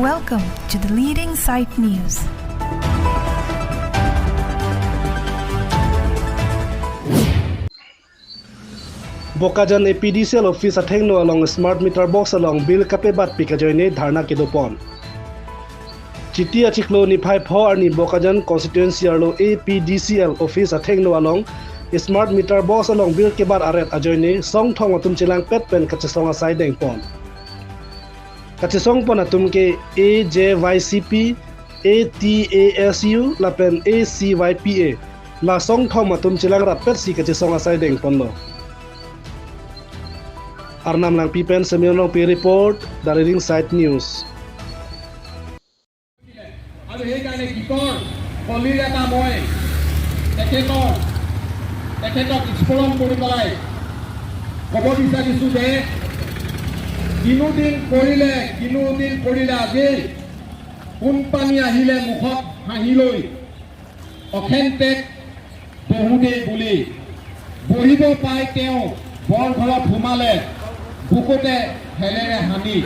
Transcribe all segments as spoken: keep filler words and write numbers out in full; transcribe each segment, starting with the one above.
Welcome to the leading site news. Bokajan A P D C L office athengno along smart meter box along bill kapebatpik ajoine dharna kedopon. Chiti achiklo niphai pho arni Bokajan constituency arlo A P D C L office athengno along smart meter box along bill kebat aret ajoine songthom atum chelangpet pen kachesong asai dengpon. Kachesongpon atum ke A J Y C P, A T A S U lapen A C Y P A. La songthom atum chelangrap petsi kachesong asai dengponlo. Arnam Langpi pen Semyon Rongpi report, The Leading Site News. আৰু সেইকাৰণে গীতৰ কলিৰ এটা মই তেখেতৰ, তেখেতক স্মৰণ কৰি পেলাই ক'ব বিচাৰিছোঁ যে কিনোদিন পৰিলে, কিনোদিন পৰিলে আজি, কোন পানী আহিলে মুখত হাঁহি লৈ, অখেন্তেক বহুতেই বুলি। বহিব পাই তেওঁ বৰ ঘৰত সোমালে, বুকুতে হেলেৰে হানি।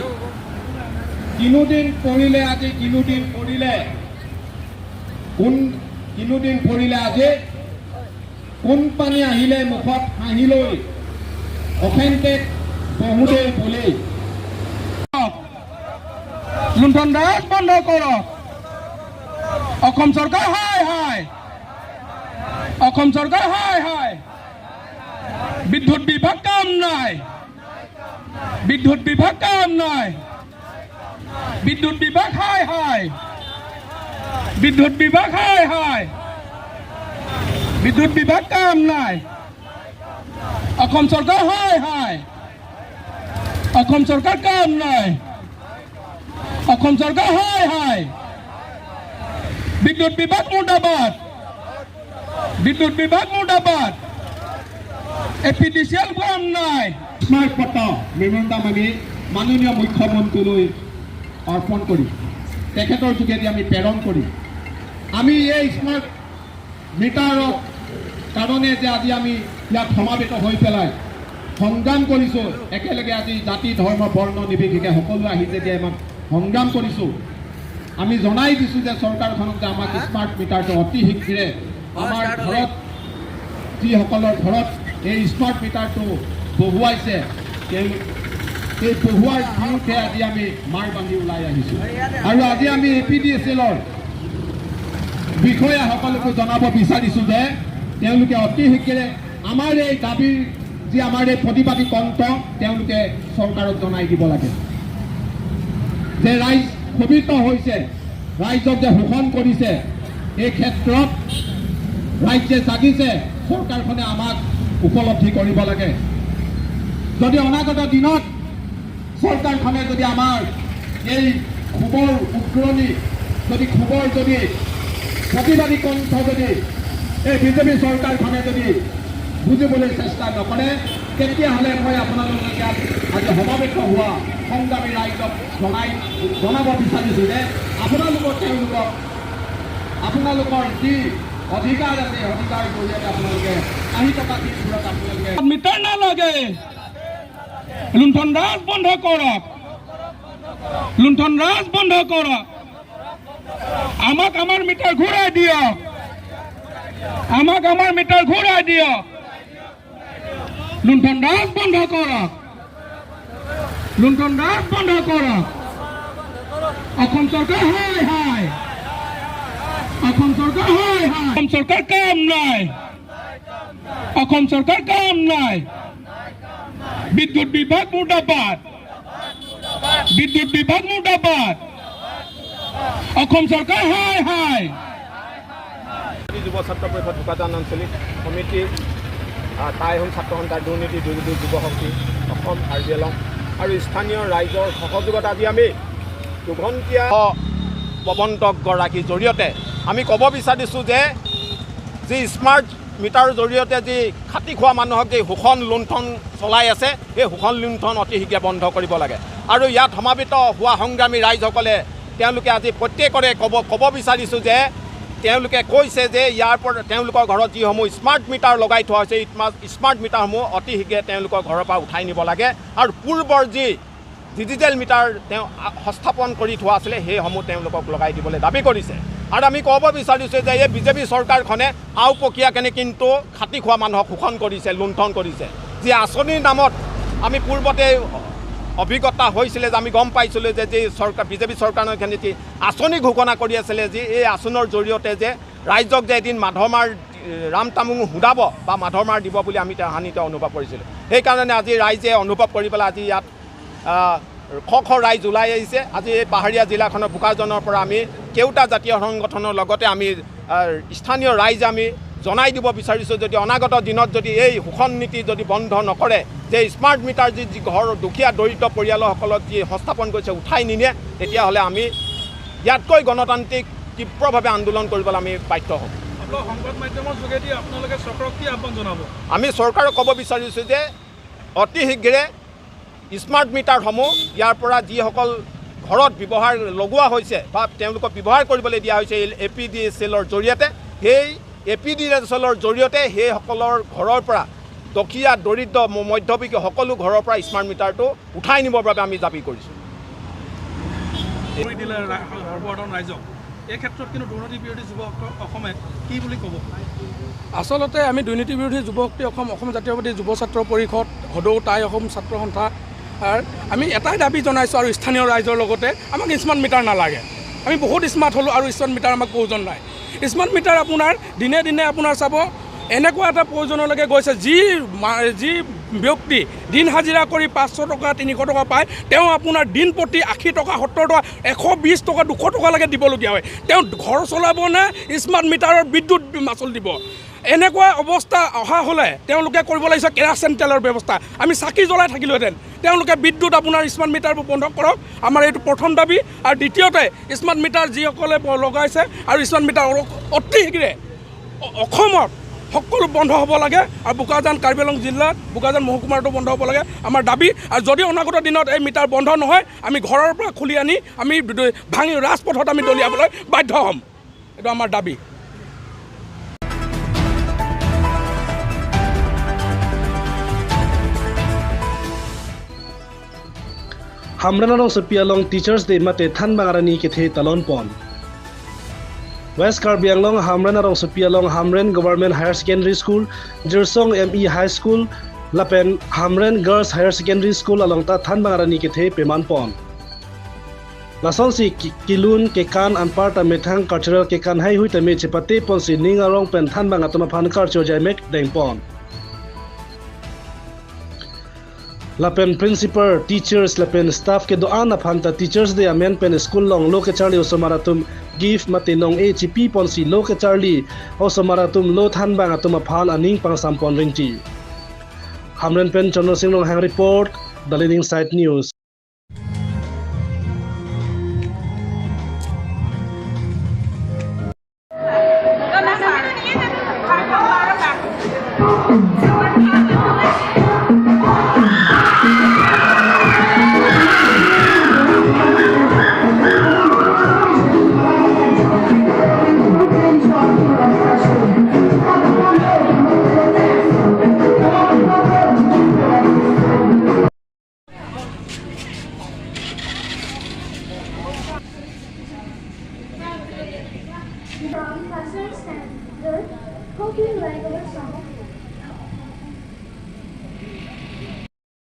কিনোদিন পৰিলে আজি, কিনোদিন পৰিলে, কোন, কিনোদিন পৰিলে আজি, কোন পানী আহিলে মুখত হাঁহি লৈ, অখেন্তেক বহুতেই বুলি। লুণ্ঠন ৰাজ বন্ধ কৰক। অসম চৰকাৰ হায় হায়। অসম চৰকাৰ হায় হায়। বিদ্যুৎ বিভাগ কাম নাই। বিদ্যুৎ বিভাগ কাম নাই। বিদ্যুৎ বিভাগ হায় হায়। বিদ্যুৎ বিভাগ হায় হায়। বিদ্যুৎ বিভাগ কাম নাই। অসম চৰকাৰ হায় হায়। অসম চৰকাৰ কাম নাই। অসম চৰকাৰ হায় হায়। বিদ্যুৎ বিভাগ মুৰ্দাবাদ। বিদ্যুৎ বিভাগ মুৰ্দাবাদ। এ পি ডি চি এল কাম নাই। স্মাৰক পত্ৰ মেমৰেণ্ডাম আমি মাননীয় মুখ্যমন্ত্ৰীলৈ অৰ্পণ কৰি তেখেতৰ যোগেদি আমি প্ৰেৰণ কৰি আমি এই স্মাৰ্ট মিটাৰৰ কাৰণে যে আজি আমি ইয়াত সমাবেত হৈ পেলাই সংগ্ৰাম কৰিছোঁ, একেলগে আজি জাতি, ধৰ্ম, বৰ্ণ নিৰ্বিশেষে সকলো আহি যেতিয়া আমাক সংগ্ৰাম কৰিছোঁ, আমি জনাই দিছোঁ যে চৰকাৰখনক যে আমাক স্মাৰ্ট মিটাৰটো অতি শীঘ্ৰে আমাৰ ঘৰত, যিসকলৰ ঘৰত এই স্মাৰ্ট মিটাৰটো বহুৱাইছে, তেওঁলোক এই বহুৱাৰ বিৰুদ্ধে আজি আমি মাৰ বান্ধি ওলাই আহিছোঁ। আৰু আজি আমি এ পি ডি চি এলৰ বিষয়াসকলকো জনাব বিচাৰিছোঁ যে তেওঁলোকে অতি শীঘ্ৰে আমাৰ এই দাবীৰ, যি আমাৰ এই প্ৰতিবাদী কণ্ঠ, তেওঁলোকে চৰকাৰক জনাই দিব লাগে যে ৰাইজ ক্ষোভিত হৈছে, ৰাইজক যে শোষণ কৰিছে, এই ক্ষেত্ৰত ৰাইজে জাগিছে, চৰকাৰখনে আমাক উপলব্ধি কৰিব লাগে। যদি অনাগত দিনত চৰকাৰখনে যদি আমাৰ এই ক্ষোভৰ উগ্ৰণী, যদি ক্ষোভৰ যদি প্ৰতিবাদী কণ্ঠ যদি এই বি জে পি চৰকাৰখনে যদি বুজিবলৈ চেষ্টা নকৰে, তেতিয়াহ'লে মই আপোনালোকক ইয়াত আজি সমবেত হোৱা সংগ্ৰামী ৰাইজক জনাই, জনাব বিচাৰিছোঁ যে আপোনালোকক, তেওঁলোকক আপোনালোকৰ যি অধিকাৰ আছে, অধিকাৰ জৰিয়তে আপোনালোকে আহি থকা দিনবোৰত আপোনালোকে মিটাৰ নালাগে। লুণ্ঠন ৰাজ বন্ধ কৰক। লুণ্ঠন ৰাজ বন্ধ কৰক। আমাক আমাৰ মিটাৰ ঘূৰাই দিয়ক। আমাক আমাৰ মিটাৰ ঘূৰাই দিয়ক। লুণ্ঠন ৰাজ বন্ধ কৰক। লুণ্ঠন ৰাজ বন্ধ কৰক। অসম চৰকাৰ হায় হায়। অসম চৰকাৰ হায় হায়। অসম চৰকাৰ কাম নাই। অসম চৰকাৰ কাম নাই। বিদ্যুৎ বিভাগ মুৰ্দাবাদ। বিদ্যুৎ বিভাগ মুৰ্দাবাদ। অসম চৰকাৰ হায় হায়। যুৱ ছাত্ৰ পৰিষদ বোকাজান আঞ্চলিক সমিতি, আহ, টাই আহোম ছাত্ৰ সন্থাৰ দুৰ্নীতি দূৰ যুৱ শক্তি অসম, কাৰ্বি আংলং আৰু স্থানীয় ৰাইজৰ সহযোগত আজি আমি দুঘণ্টীয়া প্ৰবন্ধকগৰাকীৰ জৰিয়তে আমি ক'ব বিচাৰিছোঁ যে যি স্মাৰ্ট মিটাৰৰ জৰিয়তে যি খাটি খোৱা মানুহক যি শোষণ লুণ্ঠন চলাই আছে, সেই শোষণ লুণ্ঠন অতি শীঘ্ৰে বন্ধ কৰিব লাগে। আৰু ইয়াত সমাবেত হোৱা সংগ্ৰামী ৰাইজসকলে তেওঁলোকে আজি প্ৰত্যেকৰে ক'ব, ক'ব বিচাৰিছোঁ যে তেওঁলোকে কৈছে যে ইয়াৰ পৰা তেওঁলোকৰ ঘৰত যিসমূহ স্মাৰ্ট মিটাৰ লগাই থোৱা হৈছে, এই স্মাৰ্ট, স্মাৰ্ট মিটাৰসমূহ অতি শীঘ্ৰে তেওঁলোকৰ ঘৰৰ পৰা উঠাই নিব লাগে। আৰু পূৰ্বৰ যি ডিজিটেল মিটাৰ তেওঁ আ-, সংস্থাপন কৰি থোৱা আছিলে, সেইসমূহ তেওঁলোকক লগাই দিবলৈ দাবী কৰিছে। আৰু আমি ক'ব বিচাৰিছোঁ যে এই বিজেপি চৰকাৰখনে আওপকীয়া কেনে কিন্তু খাটি খোৱা মানুহক শোষণ কৰিছে, লুণ্ঠন কৰিছে। যি আঁচনিৰ নামত আমি পূৰ্বতে অভিজ্ঞতা হৈছিলে যে আমি গম পাইছিলোঁ যে যি চৰকাৰ, বিজেপি চৰকাৰখনে যি আঁচনি ঘোষণা কৰি আছিলে, যি এই আঁচনিৰ জৰিয়তে যে ৰাইজক যে এদিন মাধমাৰ, এ, ৰাম তামুং শুধাব বা মাধমাৰ দিব বুলি আমি তাহানিতে অনুভৱ কৰিছিলোঁ। সেইকাৰণে আজি ৰাইজে অনুভৱ কৰি পেলাই আজি ইয়াত, আহ, শ শ ৰাইজ ওলাই আহিছে। আজি এই পাহাৰীয়া জিলাখনৰ বোকাজানৰ পৰা আমি কেওটা জাতীয় সংগঠনৰ লগতে আমি, আহ, স্থানীয় ৰাইজ আমি জনাই দিব বিচাৰিছোঁ, যদি অনাগত দিনত যদি এই শোষণ নীতি যদি বন্ধ নকৰে, যে স্মাৰ্ট মিটাৰ যি, যি ঘৰ দুখীয়া দৰিদ্ৰ পৰিয়ালসকলক যি সংস্থাপন কৰিছে উঠাই নিনিয়ে, তেতিয়াহ'লে আমি ইয়াতকৈ গণতান্ত্ৰিক তীব্ৰভাৱে আন্দোলন কৰিবলৈ আমি বাধ্য হ'ম। আপোনালোক সংবাদ মাধ্যমৰ যোগেদি আপোনালোকে চৰকাৰক কি আহ্বান জনাব? আমি চৰকাৰক ক'ব বিচাৰিছোঁ যে অতি শীঘ্ৰে স্মাৰ্ট মিটাৰসমূহ ইয়াৰ পৰা যিসকল ঘৰত ব্যৱহাৰ লগোৱা হৈছে বা তেওঁলোকক ব্যৱহাৰ কৰিবলৈ দিয়া হৈছে এ পি ডি এছ এলৰ জৰিয়তে, সেই এ পি ডি এছ এলৰ জৰিয়তে সেইসকলৰ ঘৰৰ পৰা দুখীয়া, দৰিদ্ৰ, ম-, মধ্যবিত্ত সকলো ঘৰৰ পৰা স্মাৰ্ট মিটাৰটো উঠাই নিবৰ বাবে আমি দাবী কৰিছোঁ। কৰি দিলে ৰা-, সৰ্বসাধাৰণ ৰাইজক। এই ক্ষেত্ৰত কিন্তু দুৰ্নীতি বিৰোধী যুৱ শক্তি অসমে কি বুলি ক'ব? আচলতে আমি দুৰ্নীতি বিৰোধী যুৱ শক্তি অসম, অসম জাতীয়তাবাদী যুৱ ছাত্ৰ পৰিষদ, সদৌ টাই আহোম ছাত্ৰ সন্থা, আৰ আমি এটাই দাবী জনাইছোঁ আৰু স্থানীয় ৰাইজৰ লগতে আমাক স্মাৰ্ট মিটাৰ নালাগে। আমি বহুত স্মাৰ্ট হ'লোঁ আৰু স্মাৰ্ট মিটাৰ আমাক প্ৰয়োজন নাই। স্মাৰ্ট মিটাৰ আপোনাৰ দিনে দিনে আপোনাৰ চাব, এনেকুৱা এটা প্ৰয়োজনলৈকে গৈছে, যি মা-, যি ব্যক্তি দিন হাজিৰা কৰি পাঁচশ টকা, তিনিশ টকা পায়, তেওঁ আপোনাৰ দিন প্ৰতি আশী টকা, সত্তৰ টকা, এশ বিশ টকা, দুশ টকালৈকে দিবলগীয়া হয়। তেওঁ ঘৰ চলাব নে স্মাৰ্ট মিটাৰৰ বিদ্যুৎ মাচুল দিব? এনেকুৱা অৱস্থা অহা হ'লে তেওঁলোকে কৰিব লাগিছে কেৰাচিন তেলৰ ব্যৱস্থা। আমি চাকি জ্বলাই থাকিলোহেঁতেন, তেওঁলোকে বিদ্যুৎ আপোনাৰ স্মাৰ্ট মিটাৰবোৰ বন্ধ কৰক, আমাৰ এইটো প্ৰথম দাবী। আৰু দ্বিতীয়তে, স্মাৰ্ট মিটাৰ যিসকলে ব-, লগাইছে আৰু স্মাৰ্ট মিটাৰ অ-, অতি শীঘ্ৰে অ-, অসমত সকলো বন্ধ হ'ব লাগে আৰু বোকাজান, কাৰ্বি আংলং জিলাত বোকাজান মহকুমাৰটো বন্ধ হ'ব লাগে আমাৰ দাবী। আৰু যদি অনাগত দিনত এই মিটাৰ বন্ধ নহয়, আমি ঘৰৰ পৰা খুলি আনি আমি দ-, ভাঙি ৰাজপথত আমি দলিয়াবলৈ বাধ্য হ'ম। এইটো আমাৰ দাবী। Hamren arongsopi along Teachers' Day mate thanbang arni kethe talon pon. West Karbi Anglong Hamren arongsopi along Hamren Government Higher Secondary School, Jirsong M E High School, lapen Hamren Girls Higher Secondary School along ta thanbang arni kethe peman pon. Lasonsi ki-, kilun kekan anparta methang cultural kekan heihui tame chepate ponsi ning arong pen thanbang atum aphan karcho jaimek dengpon. Lapen principal, teachers lapen staff kedo-an aphan ta Teachers' Day amen pen school along lo kecharli osomar atum gift mate nong-e chipi ponsi lo kecharli osomar atum lo thanbang atum aphan aning pangsampon ringti. Hamren pen Chandra Singh Ronghang report, The Leading Side News.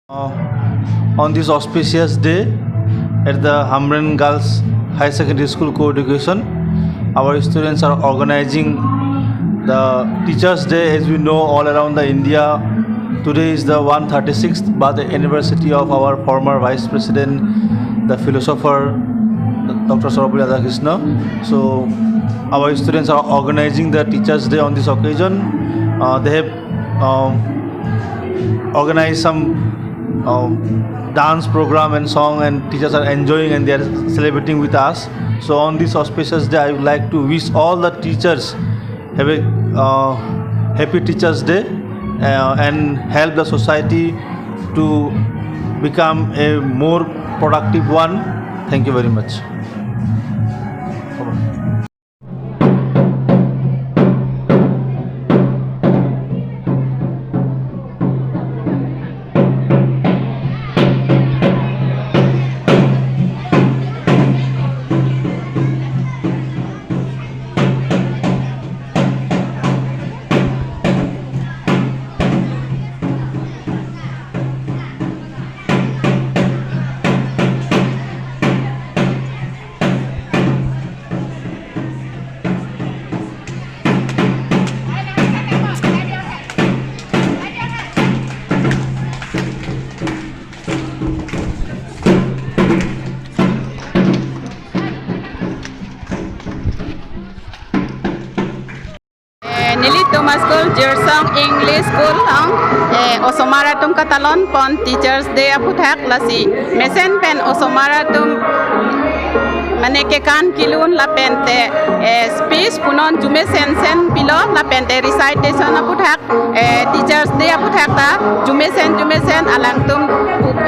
Uh, on this auspicious day at the Hamren Girls High Secondary School Co-Education, our students are organizing the Teachers' Day. As we know, all around the India, today is the one thirty-sixth birth anniversary of our former Vice President, the philosopher, Doctor Sarvepalli Radhakrishnan. So, our students are organizing the Teachers' Day on this occasion. Uh, they have, um, organized some, um, dance program and song, and teachers are enjoying and they are celebrating with us. So on this auspicious day, I would like to wish all the teachers have a, uh, happy Teachers' Day, uh, and help the society to become a more productive one. Thank you very much. English School along, eh, osomar atum katalon pon Teachers Day aphuthak, lasi mesen pen osomar atum mane kekan kelun lapente, eh, speech punon arjume sensen pilo lapente recitation aphuthak, eh, Teachers Day aphuthak ta arjume sen arjume sen alangtum,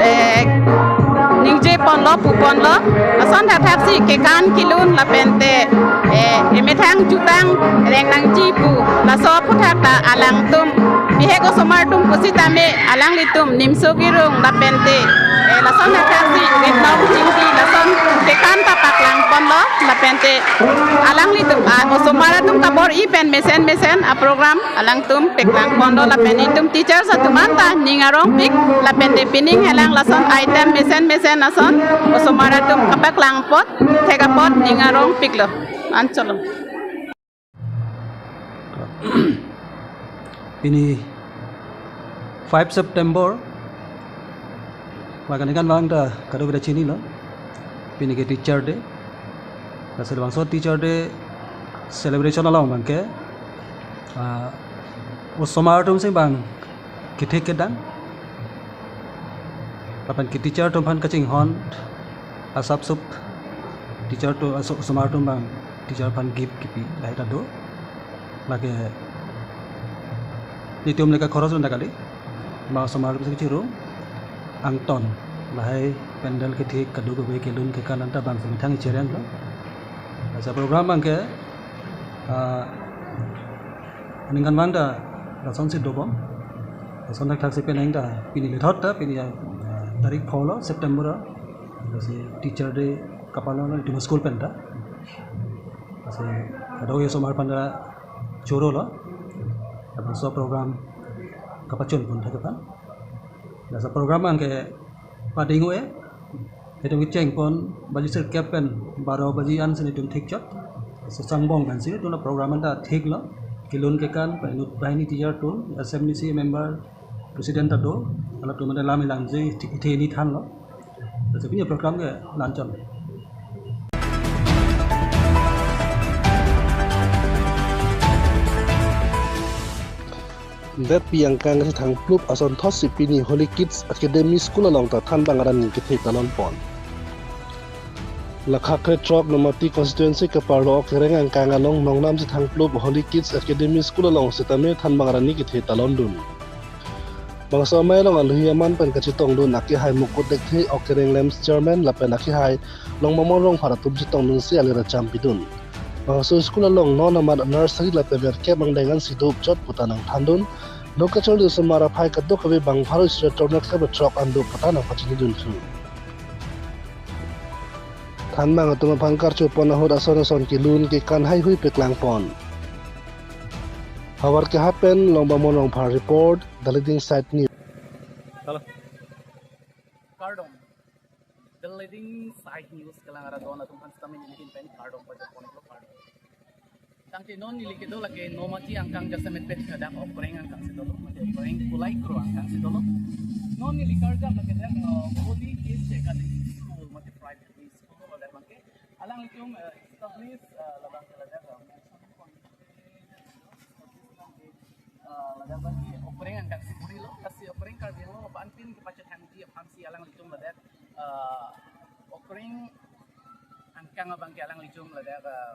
eh, ningje ponlo, pu ponlo, lason thakthaksi kekan kelun lapente, eh, emethang jutang reng nangji pu, laso aphuthak ta alangtum bihek osomar atum pusitame alanglitum Nimso Kirung lapente, eh, lason thakthaksi Ritnong Chingki lason kekan ta paklang ponlo lapente alanglitum, ah, osomar atum kabor-i pen mesen mesen a-program alangtum paklang ponlo lapen itum teachers atum anta ning arongpik lapente pining helang lason item mesen mesen ason osomar atum kapaklang apot thek apot ning arongpiklo. Ancholo. Pini five September, lakan ikan bang ta kadokave ta chinilo. Pini ke Teacher Day. Lasi labangso Teacher Day celebration along bang ke, ah, osomar atum si bang kethek kedang lapen ke teacher atum aphan kachinghon asap sup teacher atum, aso-, osomar atum bang teacher aphan gift kipi lahai ta do. Lake nelitum le kakhoros anta kali, ma osomar atum si chiru angton lahai pandal kethek kadokave kelun kekan anta bang si methang ichereng lo. Lasi program bang ke, ah, aningkan bang ta lasonsi dobom. Lason thakthaksi penang ta pini lethot ta pini, ah, tarik pho lo September lo. Lasi Teacher Day kapalon lo itum school pen ta. Lasi kadokave osomar aphan ta choro lo. Labangso program kapachun pon thek aphan. Lasi program bang ke pading-o-e. Itum kecheng pon baji sirkep pen baro baji an si itum thik chot. Lasi sangbong pensi itum la program anta thik lo. Kelun kekan pen inut banghini teacher atum, S M D C member, president ta do. Halatum anta lam ilangji thi-, theni thanlo. Lasi pini program ke la-anchot. Detpi angkang kachethang plup asonthotsi pini Holy Kids Academy School along ta thanbang arni kethe talon pon. Lakha krethrok Nomati constituency kaparlo Okereng angkang along nongnam chethang plup Holy Kids Academy School along sitame thanbang arni kethe talon dun. Bangso amei along alohi aman pen kachetong dun akehai Mukut Lekthe, Okereng LAMPS chairman lapen akehai Longbamon Rongphar atum chetong dunsi alir acham pidun. Bangso school along non amat nursery lapen verkep angdeng ansi do chot puta nangthandun. Lo kacharli osomar aphai kadokave bang pharo isi ra throk nerkep ra throk an do puta nangpachini dun thu. Thanbang atum aphan karcho pon ahut ason ason kelun kekan heihui paklang pon. Havar kehapen Longbamon Rongphar report, The Leading Side News. Hello. Kardom. The Leading Side News kelang arat don atum aphan sitame nelihin pen kardom pajir pon iklo, kardom. Tangte non neli kedo lake Nomati angkang jasemet pet kadak Okereng angkang si dolo, mate Okereng Kulai Kro angkang si dolo. Non neli karjap lake dak, eh, Holy Kids Academy School, mate private school lo dak bangke. Alanglitum, eh, establish, eh, labang ke ladak, eh, mention pon, eh, ladak bangke Okereng angkang si puri lo, lasi Okereng Karbi Anglong aban pin kepachethangji aphansi alanglitum ladak, eh, Okereng angkang abangke alanglitum ladak, eh,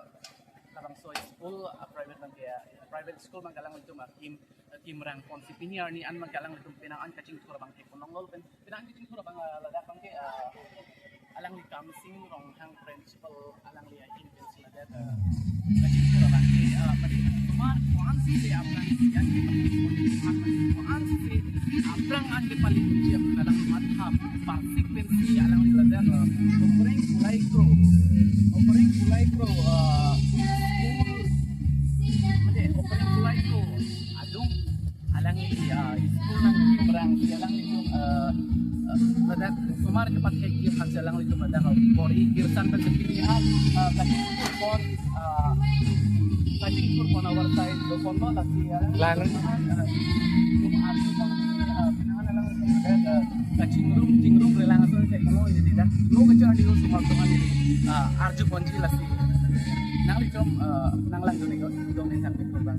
labangso school, eh, private bangke, eh, private school bangke alanglitum, eh, kim, eh, kimrang ponsi pini arni an bangke alanglitum penang an kachingthur bangke ponlonglo pen, penang kachingthur bang, eh, ladak bangke, eh, alangli Kamsing Ronghang principal alangli ahin pensi ladak, eh, kachingthur bangke, eh, padi osomar ko-ansi aphrang si an ke padi ko-ansi aphrang an ke pali kunci aphrang alang matha parsik pensi alangli ladak, eh, Okereng Kulai Kro, Okereng Kulai Kro, eh, school, mate Okereng Kulai Kro adung alangli, eh, school nangkimrangsi alanglitum, eh, eh, ladak osomar kepathekji aphansi alanglitum ladak, eh, bor-i kirsan pensi pini, eh, eh, kachingthur pon, eh, kachingthur pon our side do ponlo lasi, eh, lang. Eh, eh, nelitum arju pon, eh, pinangan alang, eh, eh, kachingrum, chingrum relang ason si kalo ini tidak. Lo kacharli osomar atum an neli, eh, arju ponji lasi. Nanglitum, eh, nanglang dun iklo, dong ning tangpik program.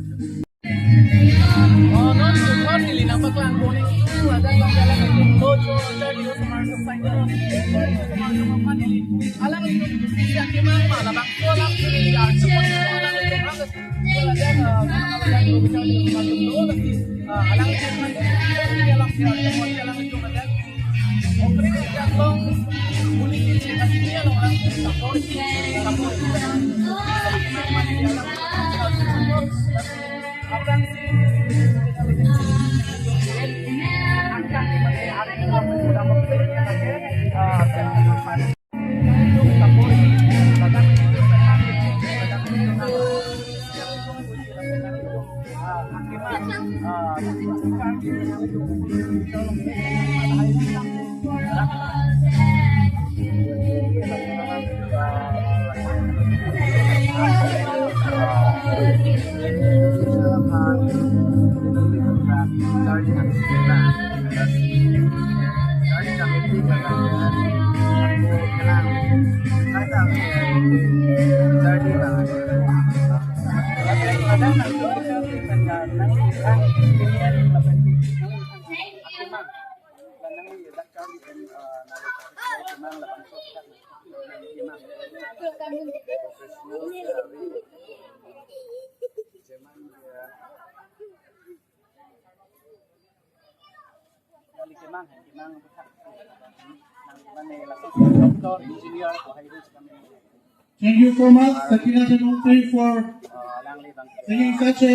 Thank you so much, Sakina Tenungtri, for singing such a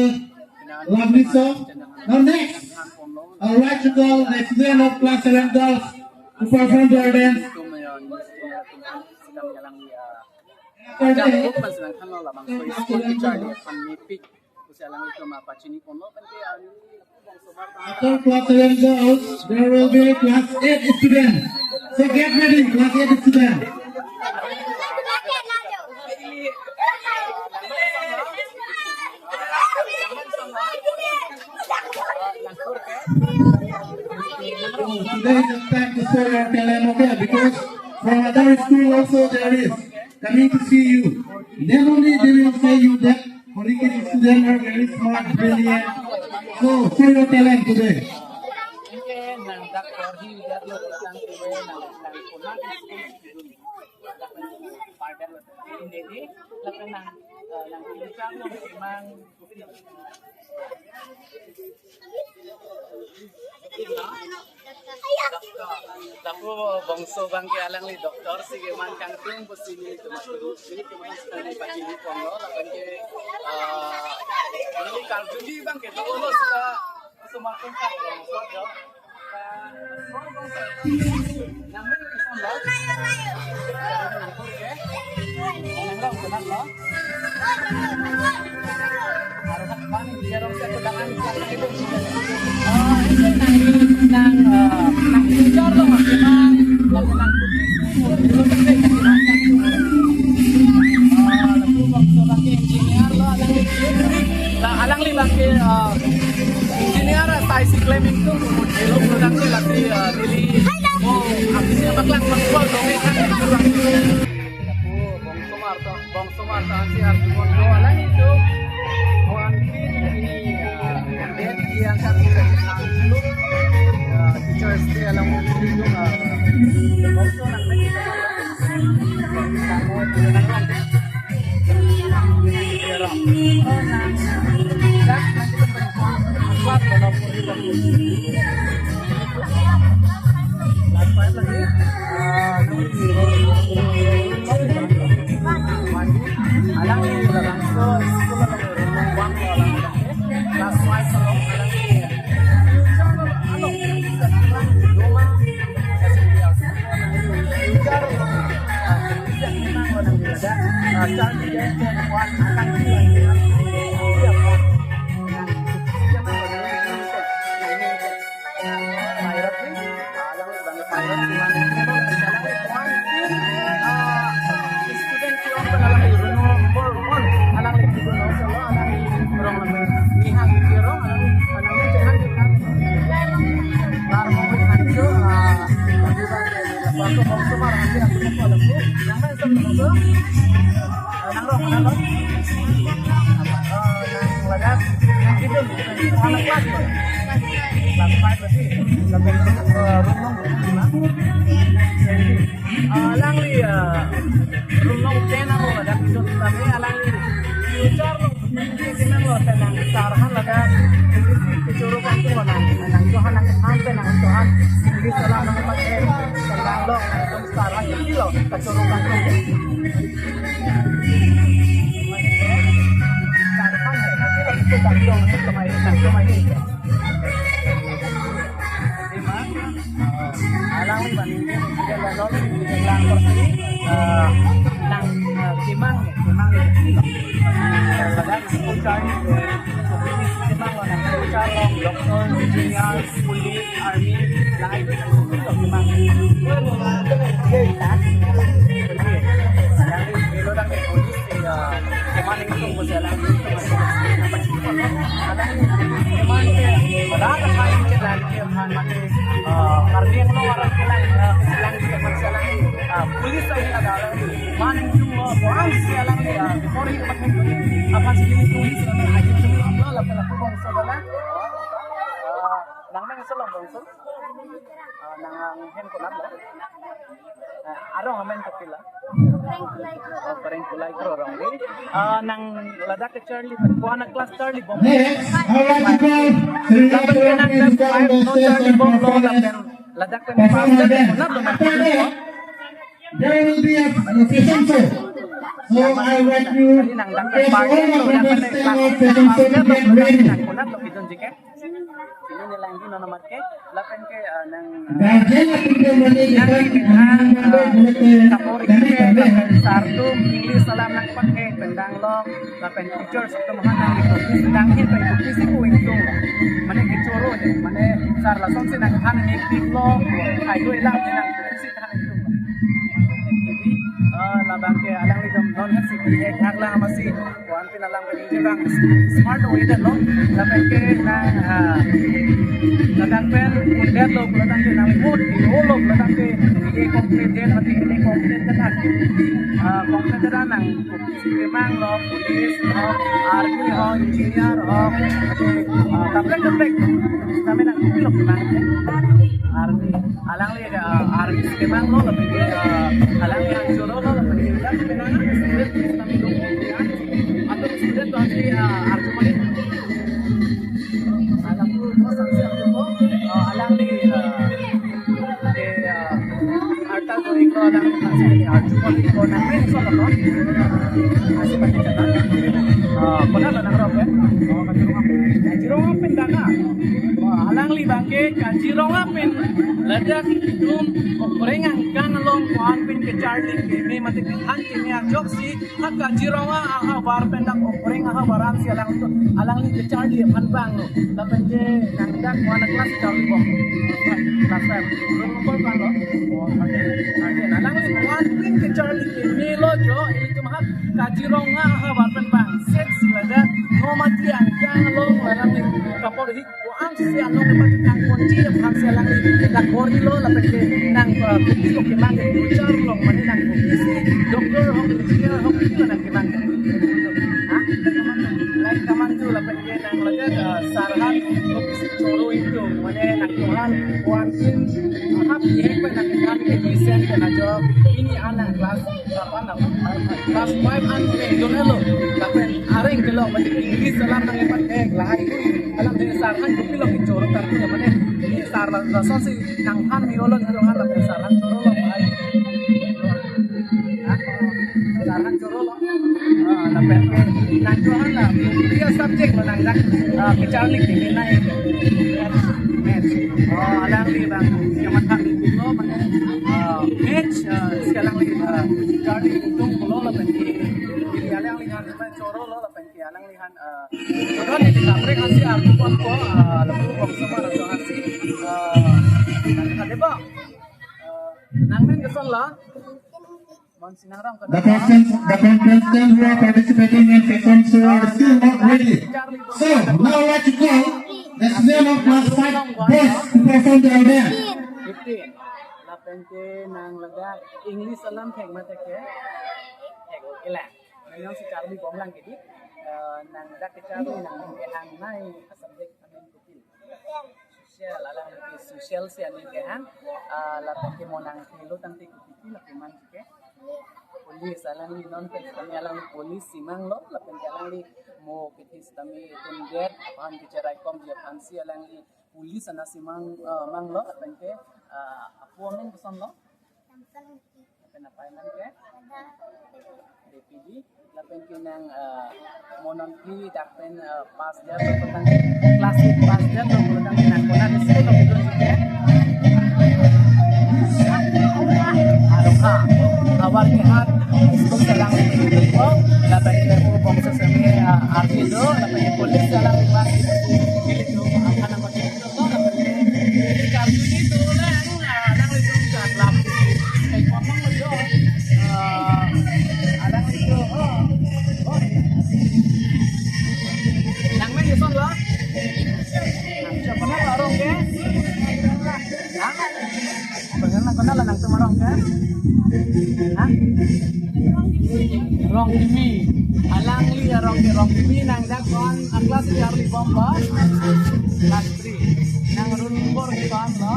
lovely song. Now next, I would like to call the student of class seven girls to perform their dance. After that, after class seven girls, there will be class eight students. So get ready, class eight student. Today is the time to show your talent, okay? Because from other school also there is coming to see you. Then only they will say you that Horikis students are very smart, brilliant. So show your talent today. Lapu bongso abangke alangli doctor si keman kangtung pusi nelitum, nelitum aphan pachini ponlo, lapen ke, ah, neli karjuji abangke dolo sita, sumar tungkat bongso jo. Alangli abangke, ah, engineer, ah, sai si claiming tu, hello, product ke lagi, ah, Delhi. Oh, habis ini baklang bakal dong, ya, kan? Bongso Marta, bongso Marta, ansi arti mon lo, alangli tu. Oh, ansi ini, ah, dia diangkat, ah, teachers dia alam itu, ah, bongso nang lagi. Alangli, ah, room number ten ako, ladak duduk kami, alangli future lo, isi nang lo, tenang, sarhan ladak, isi kechoro kantu, nang, Nang han pen nang tuhan, English alam nang pakai, tendang lo, nang tum sar, nang tum lo, kachoro kachoro. Sar han, nang tum lo, itu tang dong, nang tum ai, nang tum ai. Di ma, alang ban, dia la lo, dia lang kursi, eh, nang, eh, kimang, kimang. Pada school time, eh, kimang lo, nang school time lo, doctor, engineer, police, army, lain, kimang. Police, ya, kemana itu, kemana itu, kemana itu, kemana itu, kemana itu, kemana itu, Karbi Anglong orang kelang, eh, kelang di tempat selang, eh, police lagi ada orang. Mana itu, eh, orang selang, eh, orang pakai apa sih ini police, eh, aja sih, eh, lapu lapu bangso dalam. Eh, nang nang selang bangso. Eh, nang nang hen ko nam lo. Eh, arong amen kapila. Oh, pareng kulai kro rong ni. Ah, nang ladak kecharli, kuana class charli bom. Next, I would like to call the Lapen ke nang class five, no charli bom lo, lapen ladak ke performance. Lapen. There will be a, a fashion show. So I would like to request all the contestants of fashion show to get ready. Nang kuna to bidon jiket. Sino nilanggi nono mat ke, lapen ke, eh, nang, eh, Guardian atum ke mane nang ikan, nang, nang, eh, nang, kapori nang, ke, nang, lapen sar atum English alam nang pakai, tendang lo, lapen teachers atum han nang ikut, nang hin pen ikut, isi ko ingtung. Mane kechoro je, mane sar lason si nang han ni pik lo, ayo ilang ni nang ikut, isi han ingtung. Jadi, eh, labang ke alanglitum non hasi bihek hak lang masi, Ko-an pen alam ke ningje bang smart oi det lo. Lapen ke nang, ah, ladak pen un det lo, ladak ke nang vote di lo, ladak ke ye complete det, mati ye complete det nang. Ah, complete det nang. Memang lo, police ho, army ho, engineer ho, mati, ah, kaprek kaprek. Kami nang kopi lo memang. Army. Alangli, ah, army memang lo, lapen ke, ah, alangli anchoro lo, lapen ke, ladak penang, student, kami dong, ya. Atau student tuh nanti, ah, arju malik. Alang tuh, mo, sanksi arju mo, ah, alangli, ah, ke, ah, arta tuh iko alangli sanksi arju malik ko nang main solo ko. Masih pakai catatan. Ah, kona ba nang rok ya? Oh, Kachirong Apen. Kachirong Apen dana. Oh, alangli bang ke Kachirong Apen. Ladak dum opreng angkang along ko-an pen kecharli keme mate kethan keme ajoksi ha Kachirong ahavar pen dak opreng ahavar ansi alang, alangli kecharli aphan bang lo. Lapen ke nang dak mana kelas charli bom. Kelas five. Belum kumpul kan lo? Oh, oke. Oke, alangli ko-an pen kecharli keme lo jo, ilitum ha Kachirong ahavar pen bang. Set si ladak, no mati angkang along alangli kapor hik Ko-an si along lepas nang kunci aphan si alangli dak bor-i lo lapen ke nang, eh, kopi lo kemang ke future lo mane nang kopi si doctor ho engineer ho kopi lo nang kemang ke. Ha? Like kaman tu lapen ke nang laga, eh, sar han kopi si choro ingtung mane nang tuhan kuan sin hap ihek pe nang kan ke mesen ke na jo ini anak kelas apa nama? Kelas five an ke dun lo. Lapen areng ke lo mane English alam nang ipat ke lahai. Alam de sar han kopi lo ke choro kartu mane ini sar la, lason si nang han mi lo lo nang han lapen sar han choro lo bahai. Ha? Sar han choro lo. Ah, lapen ke nang choro han la dia subject lo nang dak, ah, kecharli ke nai. Maths. Oh, alangli bang, kamatha lo mane, ah, maths, ah, si alangli, ah, charli tum lo lapen ke. Alangli han choro lo lapen ke alangli han, ah, don ni kaprek ansi arju pon ko, ah, lapu bangso ma arju ansi, ah, nang kade ba? Ah, nang men keson la? Mon sinang rong ko. The contestants, the contestants who are participating in fashion show are still not ready. So, now let's call the student of class five best to perform their dance. Fifteen. Lapen ke nang laga English alam thek mate ke? Thek, okay la. Nang si charli bom lang ke di. Eh, nang dak kecharli nang ke hang nai subject amen kopi. Social, alangli ke social si aning ke han. Ah, lapen ke mo nang helo tangte kopi la kemang ke. Police, alangli non ke kami alangli police si mang lo, lapen ke alangli mo ke thi sitame itum get aphan kecherai komji aphan si alangli Police anat si mang, eh, manglo, lapen ke, eh, apo amen kosonlo? Lapen apei amen ke? Depidi, lapen ke nang, eh, mo non phli dak pen, eh, pass dia, class eight pass dia, nang konat school lo, Aroka, Howraghat school si alang, lapen ke bongso semi, eh, army do, lapen ke police si alang, Nang men kosonlo? Nang siapa nama arong ke? Hah? Nang kenal, nangtum arong ke? Hah? Rongkimi. Alangli arong ke Rongkimi, nang dak ko-an a-class charlibompo? Class three. Nang roll number ko-anlo?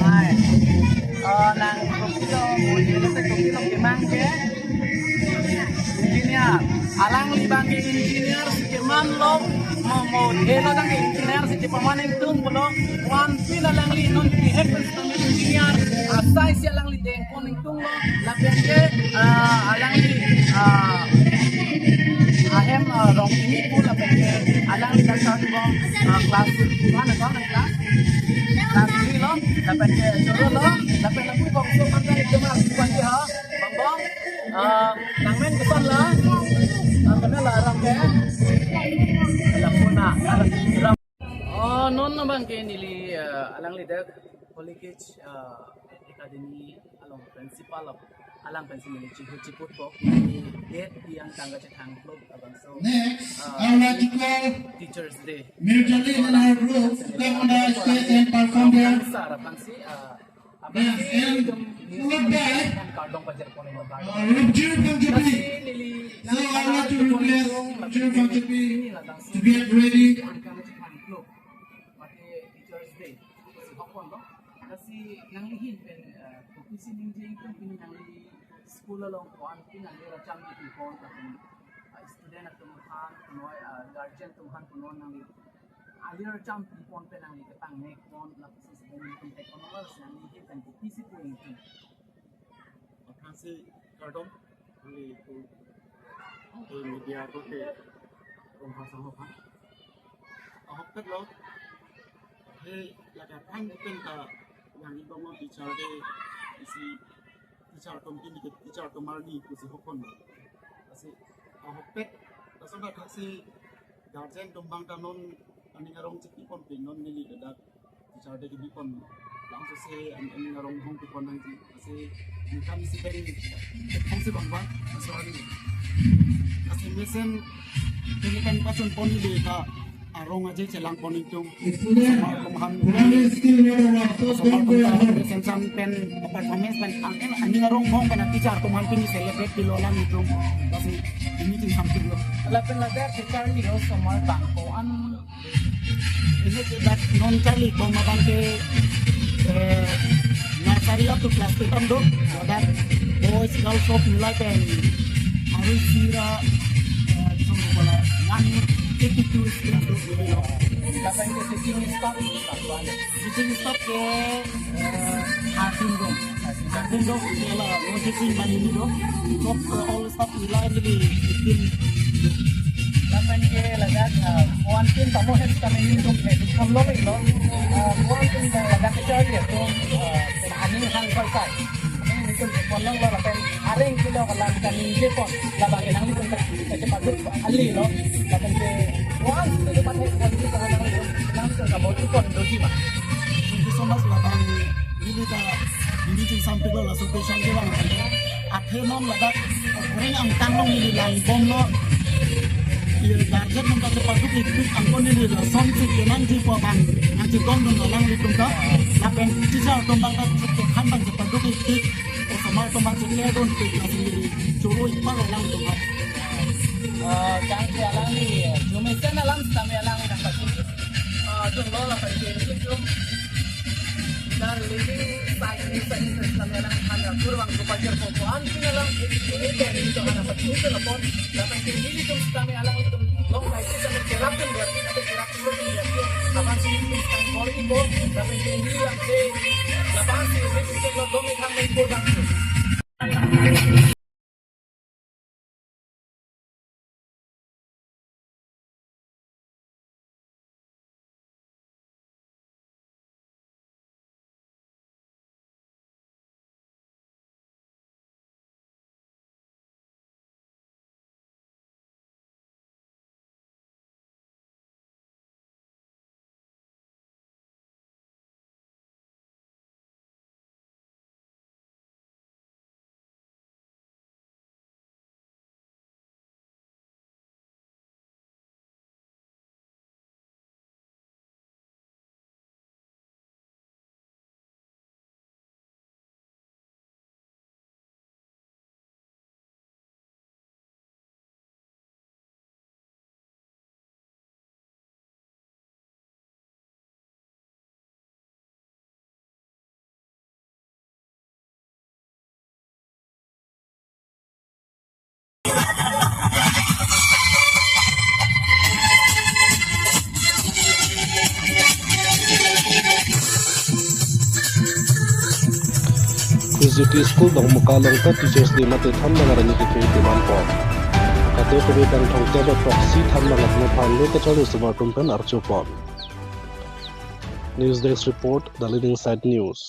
Nine. Oh, nang kopilo, kopilo kemang ke? Engineer. Alangli abang ke engineer si kemanlo, mo mo helo dak ke engineer si kepaman ingtung pulo, ko-an pin alangli non bihek engineer asai si alangli dengpon ingtunglo, lapen ke, ah, alangli, ah, ahem, ah, Rongkimi pu, lapen ke alangli dak charlibom, ah, class one, one class, class three lo, lapen ke choro lo, lapen lapu bongso mantan itu mas bukan dia, bang bang, ah, nang men kosonlo, ah, kenal arong ke, lapu na, ah, Oh, non abang ke neli, eh, alangli dak Holy Kids, eh, Academy along principal of alang pensi neli chihut chiputpo. Date yang tanggal chetang plo abangso, Next, eh, I would like to call Teachers Day. Military in our group, come on the stage and perform their Sar abangsi, eh, Yes, and followed by, uh, Rupjir Phangchopi. So I want to request Rupjir Phangchopi to get ready. Lasi nangli ahin pen, uh, kopisi ningje ingtung pini nangli school along ko-an pin nangli racham di pon, uh, student atum aphan, uh, guardian atum aphan, nangli alir cham pipon pen nangli ketang mek pon lapusi si pen mek pon tek pon nomor si nangli ke pen kopisi pu ingtung. Aphrangsi kardom, nangli tu, tu media ko ke rong pasang ho kan. Ahok tek lo. He laka thang pen ta yang ibang mo teacher de isi teacher atum pini ke teacher atum arni pusi hokon. Lasi ahokpet, lason ta thaksi guardian atum abang ta non aning arong chepipon pin non neli ladak teacher de kepipon. Langsose an-, aning arong hong pipon nangji. Lasi ningkan isi pen hong si bang bang, laso arni. Lasi mesen pini pen pasun pon neli ta arong aje chelang pon ingtung. Student, Osomar atum aphan, primary school number one, Osomar atum aphan, Sensam pen performance pen angke aning arong hong pen teacher atum aphan pini celebrate pilo lang ingtung. Lasi pini chingsampik lo. Lapen ladak teacher ni osomar bang ko-an. Ini ladak non charlibom abang ke, eh, nursery up to class two tam do. Ladak boys, girls, sob milai pen. Harus sira, eh, jong bola one eighty two students do. Lapen ke teaching staff, teaching staff ke, eh, thirteen do. Thirteen do, ke la, non teaching abang hini do. Sob, eh, all staff milai neli fifteen. Lapen ke ladak, eh, one team tamo head kami ningdum head. Hum log ek lo, eh, one team ladak ke charli atum, eh, aning hang sai sai. Aning ningdum pon log lo lapen areng kilo kalang kaningje pon. Labang ke nanglitum kachepaduk kali lo. Lapen ke one team ke pathek one team ke nanglitum nangtum kabor pon doji ma. Thank you so much, labang neli ta neli chingsampik lo laso question ke bang. Athe non ladak areng angtan along neli langbomlo. Ye guardian atum ta chepaduk ikpik angkon neli lasonsi kenangji pu abang nangchedondun alanglitum ta. Lapen teacher atum abang ta chephan abang chepaduk ikpik. Osomar atum abang chekerdun pik lasi neli choro ik palo alangtum ta. Eh, kang ke alangli, jumesen alam sitame alangli nangpachini. Eh, jumlo lapen ke jum. Dan living side by side sitame alangphan kurvang kupajir popo anpin alam, ini ke ini ke nangpachini ke lapon. Lapen ke nelitum sitame alanglitum long life sitame kerapin berarti, kerapin berarti. Aphan si nelitum sitame Kori ko, tapi tinggi yang se, lapan si, ini kita belum kami ikut kami. Kuzuti School Dongmuka along ta Teachers Day mate thanbang arni kethe keman pon. Kate kove Kangthong Tebe proxy thanbang atma phan lo kachari sumar tum pen archo pon. News Desk Report, The Leading Side News.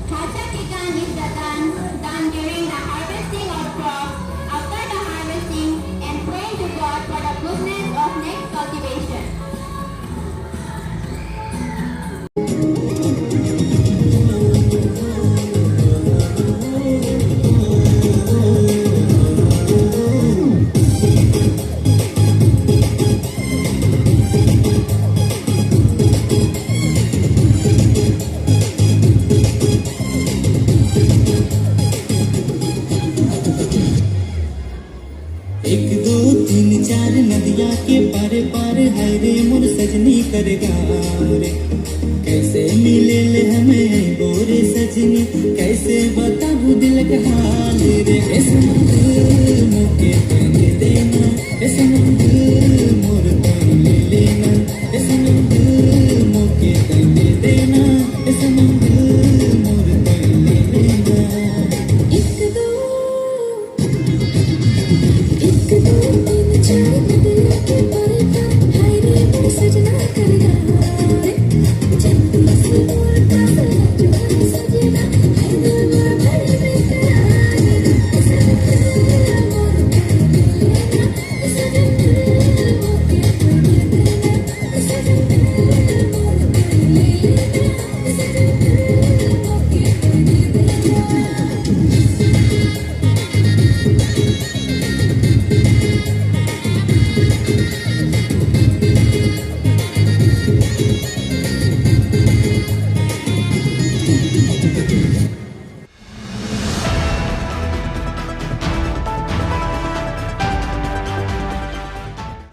Khacha kekan is the dance done during the harvesting of crops, after the harvesting, and praying to God for the goodness of next cultivation. एक दो तीन चार नदिया के पार पार, हाय रे मोर सजनी कर गाँव रे। कैसे मिले ले हमें बोरे सजनी, कैसे बताबू दिल का हाल रे।